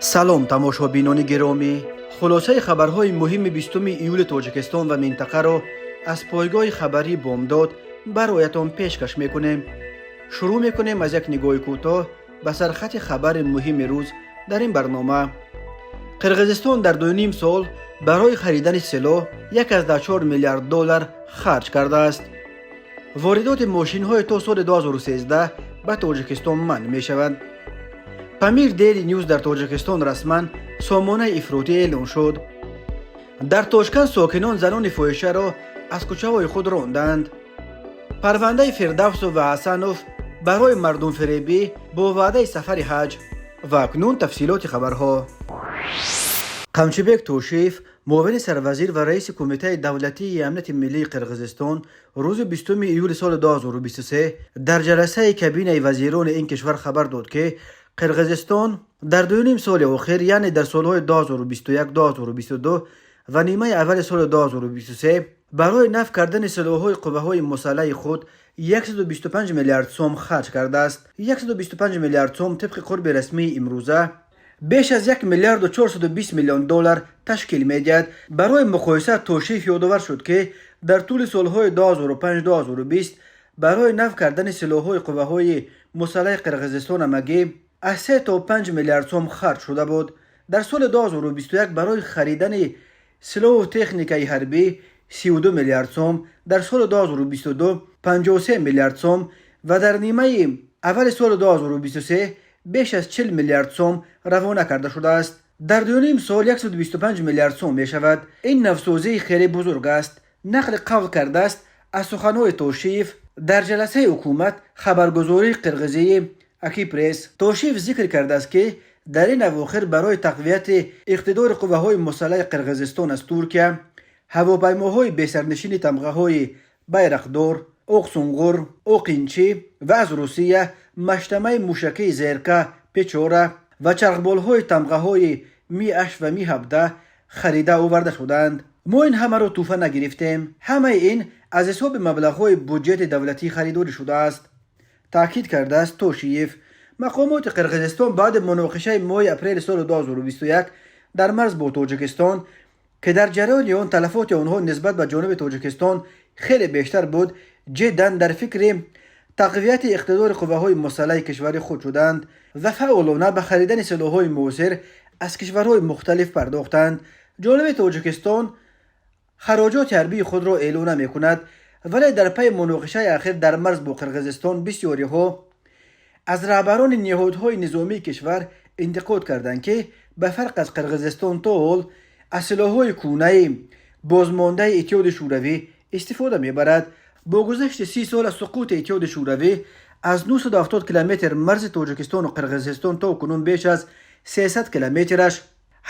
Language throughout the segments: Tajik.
Салом, тамошобинони гиромӣ! Хулосаи хабарҳои муҳими 20 июли Тоҷикистон ва минтақаро аз пойгоҳи хабарии «Бомдод» бароятон пешкаш мекунем. Шурӯъ мекунем аз як нигоҳи кӯтоҳ ба сархати хабари муҳими рӯз дар ин барнома. Қирғизистон дар 2,5 сол барои харидани силоҳ 1,4 миллиард доллар харҷ кардааст. Воридоти мошинҳои то соли 2013 ба Тоҷикистон манъ мешавад. «Памир Дейли Нюз» дар Тоҷикистон расман сомонаи ифротӣ эълон шуд. Дар Тошканд сокинон занони фоҳишаро аз кӯчаҳои худ ронданд. Парвандаи Фирдавсов ва Ҳасанов барои мардумфиребӣ бо ваъдаи сафари ҳаҷ. Ва акнун тафсилоти хабарҳо. Қамчибек Тошиев, муовини сарвазир ва раиси Кумитаи давлатии амнияти миллии Қирғизистон, рӯзи 20 июли соли 2023 дар ҷаласаи кабинаи вазирони ин кишвар хабар дод, ки Қирғизистон дар 2,5 соли охир, яъне дар солҳои 2021-2022 ва нимаи аввали соли 2023, барои нав кардани силоҳҳои қувваҳои мусаллаҳи худ 125 миллиард сом харҷ кардааст. 125 миллиард сом тибқи қурби расмии имрӯза беш аз 1 миллиарду 420 миллион доллар ташкил медиҳад. Барои муқоиса, Тошиев ёдовар шуд, ки дар тӯли солҳои 2005-2020 барои нав кардани силоҳҳои қувваҳои мусаллаҳи Қирғизистон ҳамагӣ аз 3 то 5 миллиард сом харҷ шуда буд. Дар соли 2021 барои харидани силоҳу техникаи ҳарбӣ 32 миллиард сом, дар соли 2022 53 миллиард сом ва дар нимаи аввали соли 2023 беш аз 40 миллиард сом равона карда шудааст. Дар 2,5 сол 125 миллиард сом мешавад. Ин навсозии хеле бузург аст, нақли қавл кардааст аз суханҳои Тошиев дар ҷаласаи ҳукумат хабаргузории қирғизии «Акипресс». Тошиев зикр кардааст, ки дар ин авохир барои тақвияти иқтидори қувваҳои мусаллаҳи Қирғизистон аз Туркия ҳавопаймоҳои бесарнишини тамғаҳои «Байрақдор», «Оқсунғур», «Оқинчи» ва аз Русия маштамаи мушакии «Зерка», «Печора» ва чархболҳои тамғаҳои Ми-8 ва Ми-17 харида оварда шуданд. Мо ин ҳамаро тӯҳфа нагирифтем. Ҳамаи ин аз ҳисоби маблағҳои буҷети давлатӣ харидорӣ шудааст, таъкид кардааст Тошиев. Мақомоти Қирғизистон баъди муноқишаи моҳи апрели соли 2021 дар марз бо Тоҷикистон, ки дар ҷараёни он талафоти онҳо нисбат ба ҷониби Тоҷикистон хеле бештар буд, ҷиддан дар фикри тақвияти иқтидори қувваҳои мусаллаҳи кишвари худ шуданд ва фаъолона ба харидани силоҳҳои муосир аз кишварҳои мухталиф пардохтанд. Ҷониби Тоҷикистон хароҷоти ҳарбии худро эълон намекунад, вале дар пайи муноқишаи ахир дар марз бо Қирғизистон бисёриҳо аз раҳбарони ниҳодҳои низомии кишвар интиқод карданд, ки ба фарқ аз Қирғизистон то ҳол аз силоҳҳои кӯнаи бозмондаи Иттиҳоди Шӯравӣ истифода мебарад. Бо гузашти 30 сол аз суқути Иттиҳоди Шӯравӣ, аз 970 километр марзи Тоҷикистону Қирғизистон то кунун беш аз 300 километраш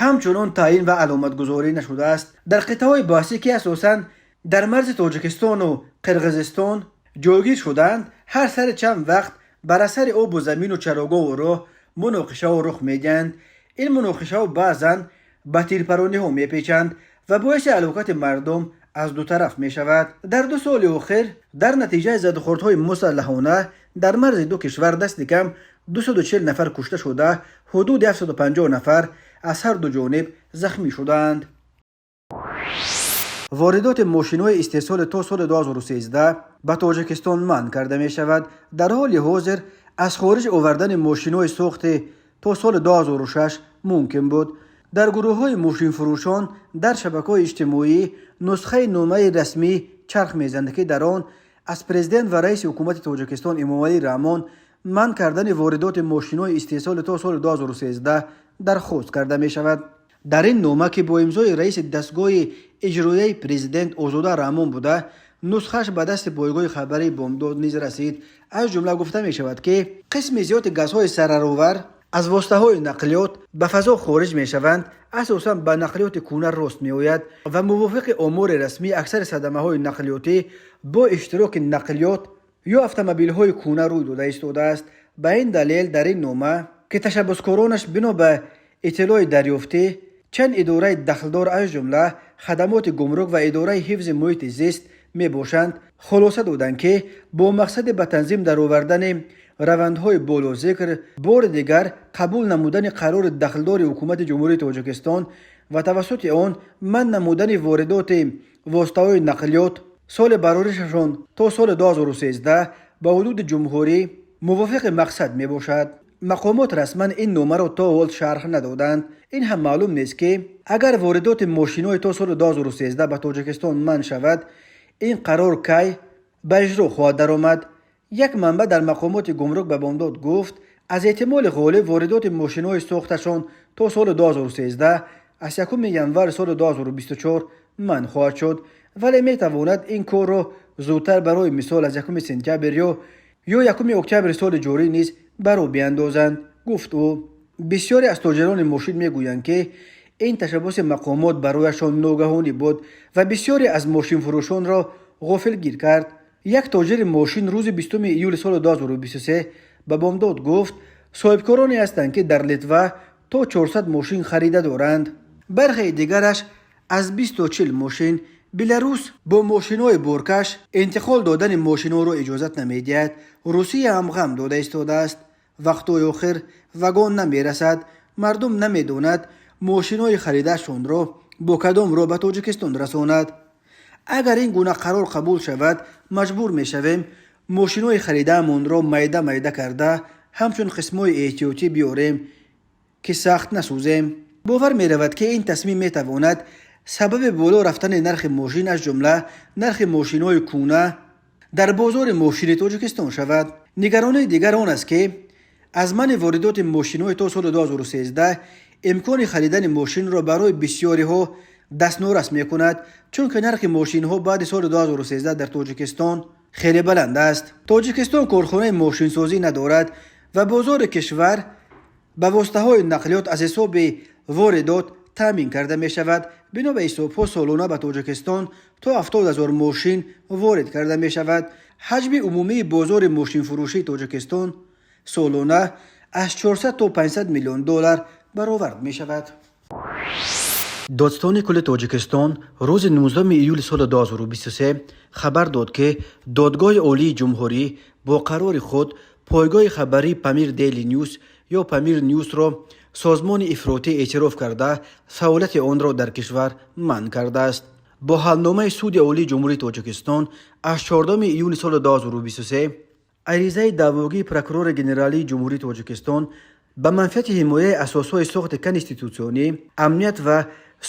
ҳамчунон таъин ва аломатгузорӣ нашудааст. Дар қитъаҳои баҳсӣ, ки асосан дар марзи Тоҷикистону Қирғизистон ҷойгир шудаанд, ҳар сари чанд вақт бар асари обу замину чарогоҳу роҳ муноқишаҳо рух медиҳанд. Ин муноқишаҳо баъзан ба тирпарониҳо мепечанд ва боиси ҳалокати мардум аз ду тараф мешавад. Дар 2 соли охир дар натиҷаи задухӯрдҳои мусаллаҳона дар марзи ду кишвар дасти кам 240 нафар кушта шуда, ҳудуди 750 нафар аз ҳар ду ҷониб захмӣ шудаанд. Воридоти мошинҳои истеҳсоли то соли 2013 ба Тоҷикистон манъ карда мешавад. Дар ҳоли ҳозир аз хориҷ овардани мошинҳои сохти то соли 2006 мумкин буд. Дар гурӯҳҳои мошинфурӯшон дар шабакаҳои иҷтимоӣ нусхаи номаи расмӣ чарх мезанад, ки дар он аз президент ва раиси ҳукумати Тоҷикистон Эмомалӣ Раҳмон манъ кардани воридоти мошинҳои истеҳсоли то соли 2013 дархост карда мешавад. Дар ин нома, ки бо имзои раиси дастгоҳи иҷроияи президент Озода Раҳмон буда, нусхааш ба дасти пойгоҳи хабарии «Бомдод» низ расид, аз ҷумла гуфта мешавад, ки қисми зиёди газҳои зараровар аз воситаҳои нақлиёт ба фазо хориҷ мешаванд, асосан ба нақлиёти кӯна рост меояд ва мувофиқи омори расмӣ аксари садамаҳои нақлиётӣ бо иштироки нақлиёт ё автомобилҳои кӯна рӯй дода истодааст. Ба ин далел, дар ин нома, ки ташаббускоронаш бино ба иттилои дарёфтӣ чанд идораи дахлдор, аз ҷумла хадамоти гумрук ва идораи ҳифзи муҳити зист Мебошанд, хулоса доданд, ки бо мақсади ба танзим даровардани равандҳои болозикр бори дигар қабул намудани қарори дахлдори Ҳукумати Ҷумҳурии Тоҷикистон ва тавассути он манъ намудани воридоти воситаҳои нақлиёт соли бароришашон то соли 2013 ба ҳудуди ҷумҳурӣ мувофиқи мақсад мебошад. Мақомот расман ин номаро то ҳол шарҳ надоданд. Ин ҳам маълум нест, ки агар воридоти мошинҳои то соли 2013 ба Тоҷикистон манъ шавад, ин қарор кай ба иҷро хоҳад даромад. Як манбаъ дар мақомоти гумрук ба Бомдод гуфт, аз эҳтимоли ғолиб воридоти мошинҳои сохташон то соли 2013 аз 1 январи соли 2024 манъ хоҳад шуд, вале метавонад ин корро зудтар, барои мисол, аз 1 сентябр ё 1 октябри соли ҷорӣ низ ба роҳ биандозанд, гуфт ӯ. Бисёре аз тоҷирони мошин мегӯянд, ки ин ташаббуси мақомот барояшон ногаҳонӣ буд ва бисёре аз мошинфурӯшонро ғофилгир кард. Як тоҷири мошин рӯзи 20 июли соли 2023 ба Бомдод гуфт, соҳибкороне ҳастанд, ки дар Литва то 400 мошин харида доранд, бархеи дигараш аз 20 то 40 мошин. Беларус бо мошинҳои боркаш интиқол додани мошинҳоро иҷозат намедиҳад. Русия ҳам ғам дода истодааст. Вақтҳои охир вагон намерасад. Мардум намедонад, мошинҳои харидаашонро бо кадом роҳ ба Тоҷикистон расонад. Агар ин гуна қарор қабул шавад, маҷбур мешавем мошинҳои харидаамонро майда майда карда, ҳамчун қисмҳои эҳтиётӣ биёрем, ки сахт насӯзем. Бовар меравад, ки ин тасмим метавонад сабаби боло рафтани нархи мошин, аз ҷумла нархи мошинҳои кӯна дар бозори мошини Тоҷикистон шавад. Нигаронии дигар он аст, ки аз манъи воридоти мошинҳои то соли 2013 имкони харидани мошинро барои бисёриҳо дастнорас мекунад, чунки нархи мошинҳо баъди соли 2013 дар Тоҷикистон хеле баланд аст. Тоҷикистон корхонаи мошинсозӣ надорад ва бозори кишвар ба воситаҳои нақлиёт аз ҳисоби воридот таъмин карда мешавад. Бино ба ҳисобҳо, солона ба Тоҷикистон то 70 000 мошин ворид карда мешавад. Ҳаҷми умумии бозори мошинфурӯшии Тоҷикистон солона аз 400 то 500 миллион доллар баровард мешавад. Додситони кулли Тоҷикистон рӯзи 19 июли соли 2023 хабар дод, ки Додгоҳи Олии Ҷумҳурӣ бо қарори худ пойгоҳи хабарии Памир Дейли Нюс ё Памир Нюсро созмони ифротӣ эътироф карда, фаъолияти онро дар кишвар манъ кардааст. Бо ҳалномаи Суди Олии Ҷумҳурии Тоҷикистон аз 14 июни соли 2023 аризаи даъвогии прокурори генералии Ҷумҳурии Тоҷикистон ба манфиати ҳимояи асосҳои сохти конститутсионӣ, амният ва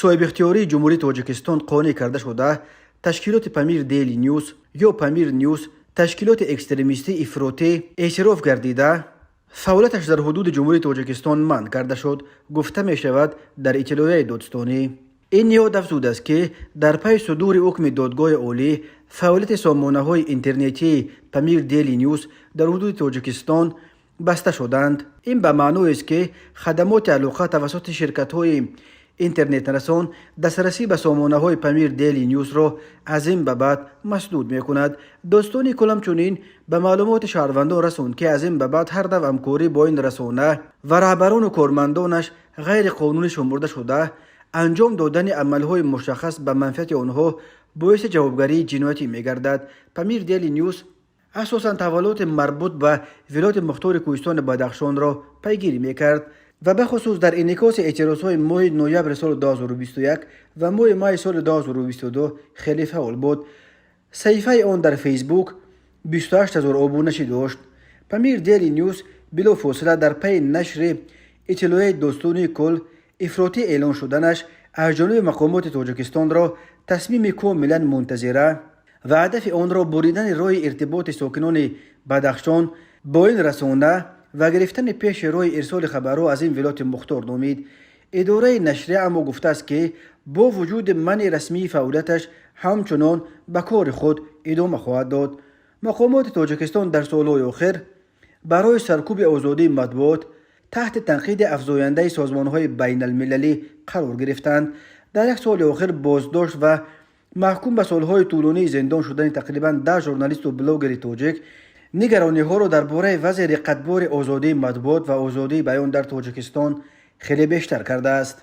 соҳибихтиёрии Ҷумҳурии Тоҷикистон қонеъ карда шуда, ташкилоти Памир Дейли Нюс ё Памир Нюс ташкилоти экстремистӣ ифротӣ эътироф гардида, фаъолияташ дар ҳудуди Ҷумҳурии Тоҷикистон манъ карда шуд, гуфта мешавад дар иттилоияи додстонӣ. Ин ниҳод афзудааст, ки дар пайи судури ҳукми Додгоҳи Олӣ фаъолияти сомонаҳои интернетии Памир Дейли Нюс дар ҳудуди Тоҷикистон баста шуданд. Ин ба маъноест, ки хадамоти алоқа тавассути ширкатҳои интернетрасон дастрасӣ ба сомонаҳои Памир Дейли Нюсро аз ин ба баъд масдуд мекунад. Додситони кул ҳамчунин ба маълумоти шаҳрвандон расонд, ки аз ин ба баъд ҳар навъ ҳамкорӣ бо ин расона ва раҳбарону кормандонаш ғайриқонунӣ шумурда шуда, анҷом додани амалҳои мушаххас ба манфиати онҳо боиси ҷавобгарии ҷиноятӣ мегардад. Памир Дейли Нюс асосан таҳаввулоти марбут ба Вилояти Мухтори Кӯҳистони Бадахшонро пайгирӣ мекард ва бахусус дар инъикоси эътирозҳои моҳи ноябри соли 2021 ва моҳи майи соли 2022 хеле фаъол буд. Саҳифаи он дар Фейсбук 28 000 обуначӣ дошт. Памир Дейли Нюс билофосила дар пайи нашри иттилоияи додситонии кул ифротӣ эълон шуданаш аз ҷониби мақомоти Тоҷикистонро тасмими комилан мунтазира ва ҳадафи онро буридани роҳи иртиботи сокинони Бадахшон бо ин расона ва гирифтани пеши роҳи ирсоли хабарҳо аз ин вилояти мухтор номид. Идораи нашрия аммо гуфтааст, ки бо вуҷуди манъи расмии фаъолияташ ҳамчунон ба кори худ идома хоҳад дод. Мақомоти Тоҷикистон дар солҳои охир барои саркӯби озодии матбуот таҳти танқиди афзояндаи созмонҳои байналмилалӣ қарор гирифтанд. Дар як соли охир боздошт ва маҳкум ба солҳои тӯлонии зиндон шудани тақрибан 10 журналисту блогери тоҷик нигарониҳоро дар бораи вазъи риққатбори озодии матбуот ва озодии баён дар Тоҷикистон хеле бештар кардааст.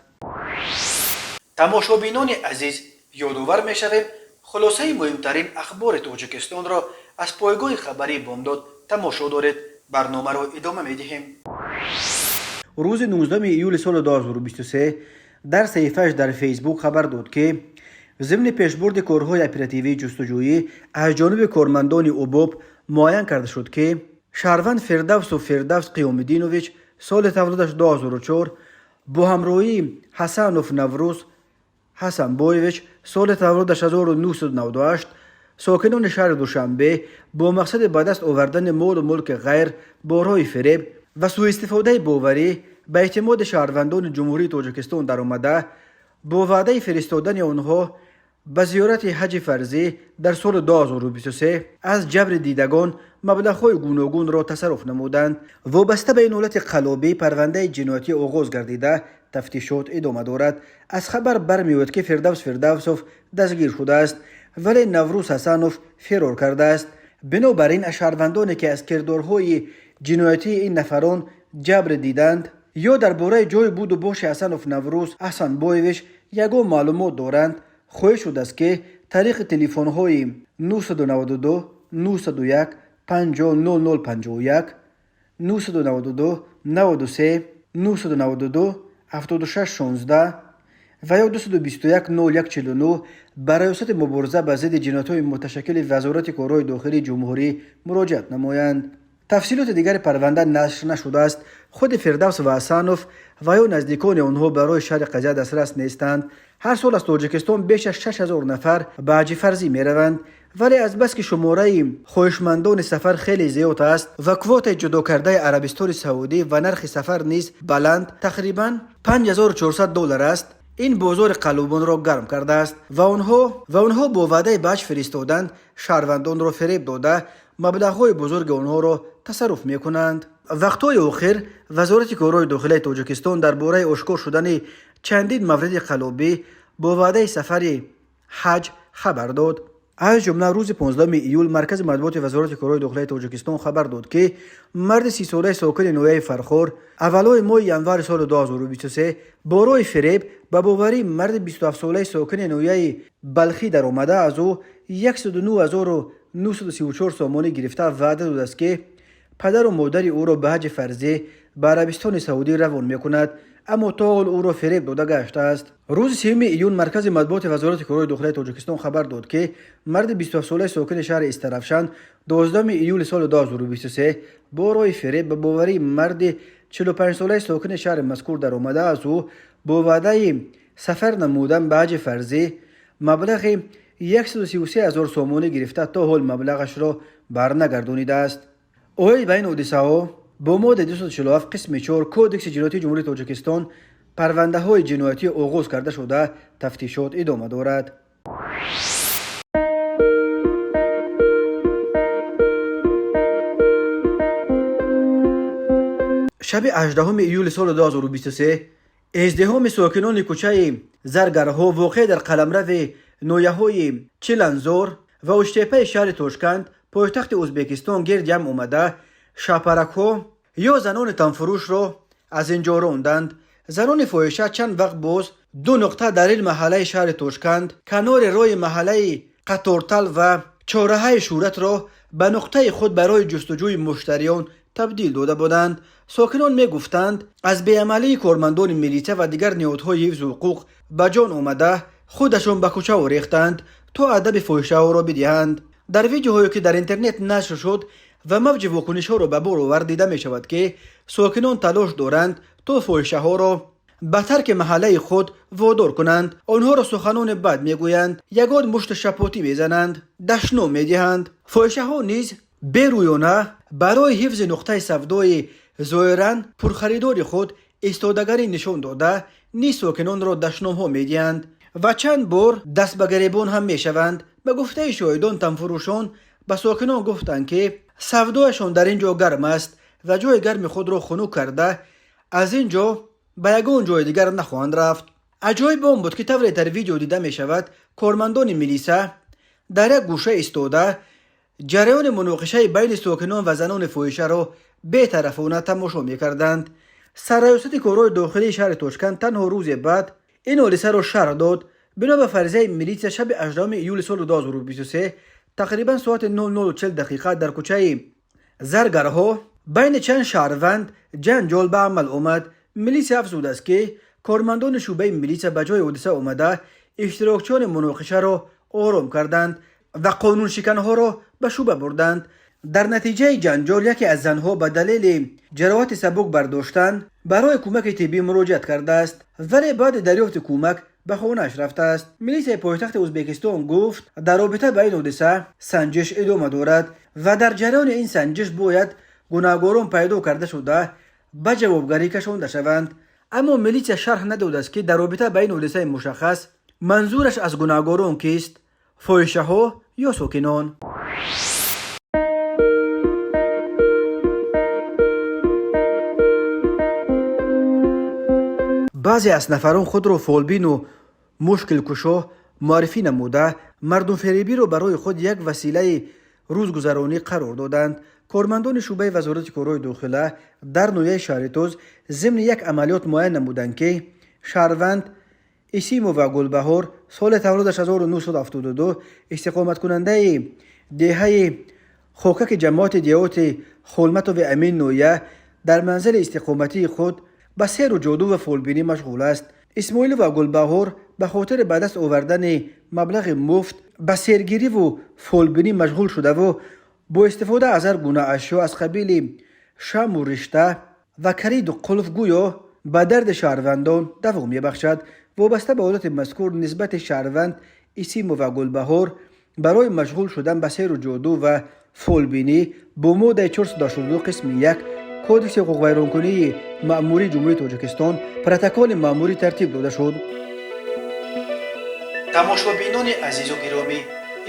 Тамошобинони азиз, ёдовар мешавем. Хулосаи муҳимтарин ахбори Тоҷикистонро аз пойгоҳи хабарии Бомдод тамошо доред. Барномаро идома медиҳем. Рӯзи 19 июли соли 2023 дар саҳифааш дар Фейсбук хабар дод, ки зимни пешбурди корҳои оперативии ҷустуҷӯӣ аз ҷониби кормандони УБОП муайян карда шуд, ки шаҳрванд Фирдавсу Фирдавс Қиёмиддинович, соли таваллудаш 2004, бо ҳамроҳии Ҳасанов Наврӯз Ҳасанбоевич, соли таваллудаш 1998, сокинони шаҳри Душанбе, бо мақсади ба даст овардани молу мулки ғайр бо роҳи фиреб ва сӯистифодаи боварӣ ба эътимоди шаҳрвандони Ҷумҳурии Тоҷикистон даромада, бо ваъдаи фиристодани онҳо ба зиёрати ҳаҷи фарзӣ дар соли 2023 аз ҷабри дидагон маблағҳои гуногунро тасарруф намуданд. Вобаста ба ин ҳолати қаллобӣ парвандаи ҷиноятӣ оғоз гардида, тафтишот идома дорад. Аз хабар бармеояд, ки Фирдавс Фирдавсов дастгир шудааст, вале Наврӯз Ҳасанов фирор кардааст. Бинобар ин, аз шаҳрвандоне, ки аз кирдорҳои ҷиноятии ин нафарон ҷабр диданд ё дар бораи ҷойи буду боши Ҳасанов Наврӯз Ҳасанбоевич ягон маълумот доранд, хоҳиш шудааст, ки тариқи телефонҳои 992 901 50 00 51, 992 93 992 76 16 ва ё 221 01 49 ба Раёсати мубориза ба зидди ҷиноятҳои муташаккили Вазорати корҳои дохилии ҷумҳурӣ муроҷиат намоянд. Тафсилоти дигари парванда нашр нашудааст. Худи Фирдавс ва Ҳасанов ва ё наздикони онҳо барои шарҳи қазия дастрас нестанд. Ҳар сол аз Тоҷикистон беш аз 6000 нафар ба ҳаҷи фарзӣ мераванд, вале азбаски шумораи хоҳишмандони сафар хеле зиёд аст ва квотаи ҷудокардаи Арабистони Саудӣ ва нархи сафар низ баланд, тақрибан 5400 доллар аст, ин бозори қаллобонро гарм кардааст ва онҳо бо ваъдаи ба ҳаҷ фиристодан шаҳрвандонро фиреб дода, маблағҳои бузурги онҳоро тасарруф мекунанд. Вақтҳои охир Вазорати корҳои дохилаи Тоҷикистон дар бораи ошкор шудани чандин мавриди қаллобӣ бо ваъдаи сафари ҳаҷ хабар дод. Аз ҷумла, рӯзи 15 июл маркази матбуоти Вазорати корҳои дохилаи Тоҷикистон хабар дод, ки марди 30-солаи сокини ноҳияи Фархор аввалҳои моҳи январи соли 2023 бо роҳи фиреб ба боварии марди 27-солаи сокини ноҳияи Балхӣ даромада, аз ӯ 109 934 сомонӣ гирифта, ваъда додааст, ки падару модари ӯро ба ҳаҷи фарзӣ ба Арабистони Саудӣ равон мекунад, аммо то ҳол ӯро фиреб дода гаштааст. Рӯзи 3 июн маркази матбуоти Вазорати корҳои дохилаи Тоҷикистон хабар дод, ки марди 27-солаи сокини шаҳри Истаравшан 12 июли соли 2023 бо роҳи фиреб ба боварии марди 45-солаи сокини шаҳри мазкур даромада, аз ӯ бо ваъдаи сафар намудан ба ҳаҷи фарзӣ маблағи 133 ҳазор сомонӣ гирифта, то ҳол маблағашро барнагардонидааст. Оид ба ин ҳодисаҳо бо моддаи 247 қисми 4 Кодекси ҷиноятии Ҷумҳурии Тоҷикистон парвандаҳои ҷиноятӣ оғоз карда шуда, тафтишот идома дорад. Шаби 18 июли соли 2023 издиҳоми сокинони кӯчаи Заргарҳо, воқеъ дар қаламрави ноҳияҳои Чиланзор ва Уштепаи шаҳри Тошканд, пойтахти Ӯзбекистон, гирд ҷамъ омада, шапаракҳо ё занони танфурӯшро аз ин ҷо ронданд. Занони фоҳиша чанд вақт боз ду нуқта дар ин маҳаллаи шаҳри Тошканд, канори роҳи маҳаллаи Қатортал ва чорраҳаи Шӯҳратро ба нуқтаи худ барои ҷустуҷӯи муштариён табдил дода буданд. Сокинон мегуфтанд, аз беамалии кормандони милитсия ва дигар ниҳодҳои ҳифзу ҳуқуқ ба ҷон омада, худашон ба кӯча орехтанд, то адаби фоҳишаҳоро бидиҳанд. Дар видеоҳое, ки дар интернет нашр шуд ва мавҷи вокунишҳоро ба бор овард, дида мешавад, ки сокинон талош доранд, то фоҳишаҳоро ба тарки маҳаллаи худ водор кунанд. Онҳоро суханони бад мегӯянд, ягон мушту шапотӣ мезананд, дашном медиҳанд. Фоҳишаҳо низ берӯёна барои ҳифзи нуқтаи савдои зоҳиран пурхаридори худ истодагарӣ нишон дода, низ сокинонро дашномҳо медиҳанд ва чанд бор даст ба гаребон ҳам мешаванд. Ба гуфтаи шоҳидон, танфурӯшон ба сокинон гуфтанд, ки савдояшон дар ин ҷо гарм аст ва ҷои гарми худро хунук карда, аз ин ҷо ба ягон ҷои дигар нахоҳанд рафт. Аҷоиб он буд, ки тавре дар видео дида мешавад, кормандони милиса дар як гӯша истода, ҷараёни муноқишаи байни сокинон ва занони фоҳишаро бетарафона тамошо мекарданд. Сарраёсати корҳои дохилии шаҳри Тошканд танҳо рӯзе баъд ин ҳодисаро шарҳ дод. Бино ба фарзияи милитсия, шаби 18 июли соли 2023 тақрибан соати 00:40 дақиқа дар кӯчаи Заргарҳо байни чанд шаҳрванд ҷанҷол ба амал омад. Милитсия афзудааст, ки кормандони шӯъбаи милитсия ба ҷои ҳодиса омада, иштирокчиёни муноқишаро ором карданд ва қонуншиканҳоро ба шӯъба бурданд. Дар натиҷаи ҷанҷол яке аз занҳо ба далели ҷароҳати сабук бардоштан барои кӯмаки тиббӣ муроҷиат кардааст, вале баъди дарёфти кӯмак ба хонааш рафтааст. Милитсияи пойтахти Ӯзбекистон гуфт, дар робита ба ин ҳодиса санҷиш идома дорад ва дар ҷараёни ин санҷиш бояд гунаҳгорон пайдо карда шуда, ба ҷавобгарӣ кашонда шаванд. Аммо милитсия шарҳ надодааст, ки дар робита ба ин ҳодисаи мушаххас манзураш аз гунаҳгорон кист: фоҳишаҳо ё сокинон. Баъзе аз нафарон худро фолбину мушкилкушо муаррифӣ намуда, мардумферебиро барои худ як василаи рӯзгузаронӣ қарор доданд. Кормандони шӯъбаи Вазорати корҳои дохила дар ноҳияи Шаҳритӯз зимни як амалиёт муайян намуданд, ки шаҳрванд Исимова Гулбаҳор, соли таваллудаш 1972, истиқоматкунандаи деҳаи Хокаки ҷамоати деҳоти Холматови амин ноҳия, дар манзили истиқоматии худ ба сеҳру ҷоду ва фолбинӣ машғул аст. Исмоилова Гулбаҳор ба хотири ба даст овардани маблағи муфт ба сеҳргириву фолбинӣ машғул шудаву бо истифода аз ҳар гуна ашё аз қабили шаму ришта ва калиду қулф гӯё ба дарди шаҳрвандон даво мебахшад. Вобаста ба ҳолати мазкур нисбати шаҳрванд Исимова Гулбаҳор барои машғул шудан ба сеҳру ҷоду ва фолбинӣ бо моддаи 482 қисми 1 Кодекси ҳуқуқвайронкунии маъмурии Ҷумҳурии Тоҷикистон протоколи маъмурӣ тартиб дода шуд. Тамошобинони азизу гиромӣ,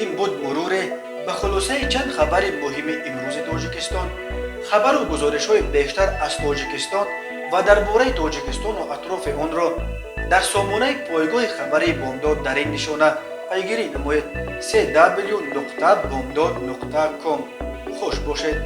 ин буд муруре ба хулосаи чанд хабари муҳими имрӯзи Тоҷикистон. Хабару гузоришҳои бештар аз Тоҷикистон ва дар бораи Тоҷикистону атрофи онро дар сомонаи пойгоҳи хабарии Бомдод дар ин нишона пайгирӣ намоед: cw.bomdod.com. Хуш бошед.